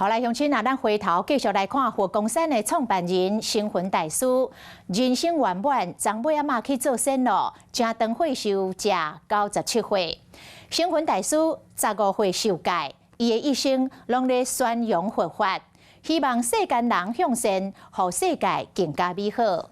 好來，鄉親啊，咱回頭繼續來看佛光山的創辦人星雲大師，人生圓滿，昨尾仔嘛去做仙咯，正當歲壽才97歲。星雲大師15歲受戒，伊的一生攏咧宣揚佛法，希望世間人向善，予世界更加美好。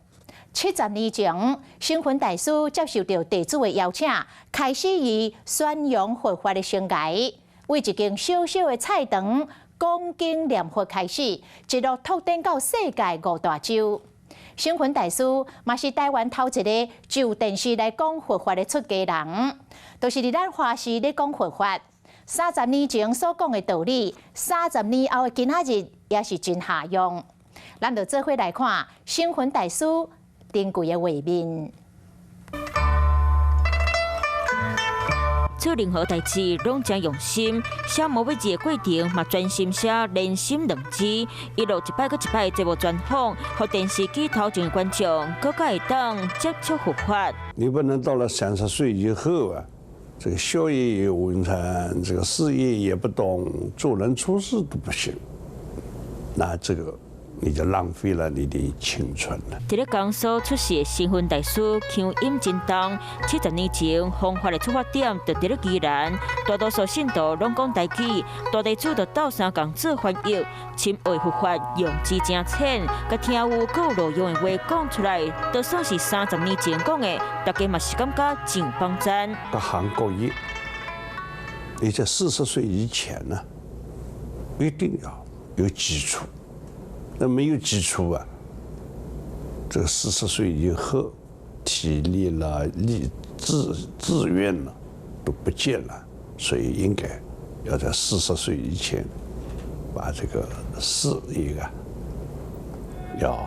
70年前，星雲大師接受著地主的邀請，開始伊宣揚佛法的生涯，為一間小小的菜場講經念佛開始，一路拓展到世界五大洲。星雲大師嘛是台灣頭一个就電視來講佛法的出家人，就是佇咱華視咧講佛法。30年前所講的道理，30年後的今仔日也是真合用。咱就做伙來看星雲大師珍貴的畫面。做任何代誌攏誠用心，寫毛筆字的過程嘛專心寫，連心兩字，一路一擺閣一擺節目專訪，予電視機頭前的觀眾閣較會當接觸佛法。你不能到了30歲以後啊，這個學業也無成，這個事業也不懂，做人處事都不行，那這個你就浪費了你的青春了。佇咧江蘇出世的星雲大師，腔音真重。70年前，弘法的出發點就佇咧宜蘭，大多數信徒攏講台語，大地主就鬥相共做翻譯，深愛佛法，用字誠淺，共聽有閣有路用的話講出來，就算是30年前講的，大家嘛是感覺上幫讚。各行各業，你在40歲以前呢，一定要有基礎。那沒有基礎啊，這個40歲以後，體力了、力志志願了都不見了，所以應該要在40歲以前，把這個事業啊，要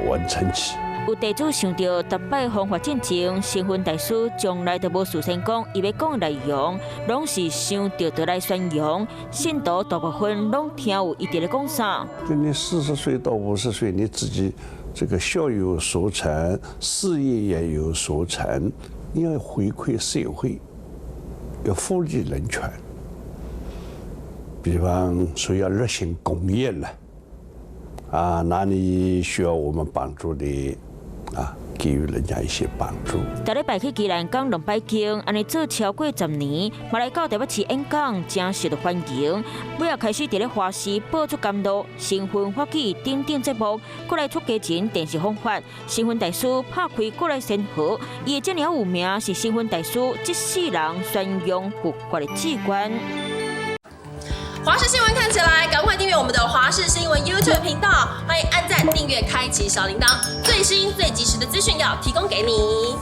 完成起。有地主想著逐擺弘法進前，星雲大師從來都無事先講，伊欲講的內容，攏是想著就來宣揚，信徒大部分攏聽有伊佇咧講啥。就你40歲到50歲，你自己這個學有所成，事業也有所成，你要回饋社會，要福利人權。比方說要熱心公益了，啊，哪裡需要我們幫助的，啊，給予人家一些幫助。逐禮拜去宜蘭講兩擺經，按呢做超過10年，嘛來到台北市演講，誠受著歡迎。尾仔開始佇咧華視播出甘露、星雲法語等等節目，閣來出家前電視弘法，星雲大師拍開閣來先河，伊會遮爾有名，是星雲大師這世人宣揚佛法的志願。華視新聞看起來，趕快訂閱我們的華視新聞 YouTube 頻道，歡迎按讚、訂閱、開啟小鈴鐺，最新最及時的資訊要提供給你。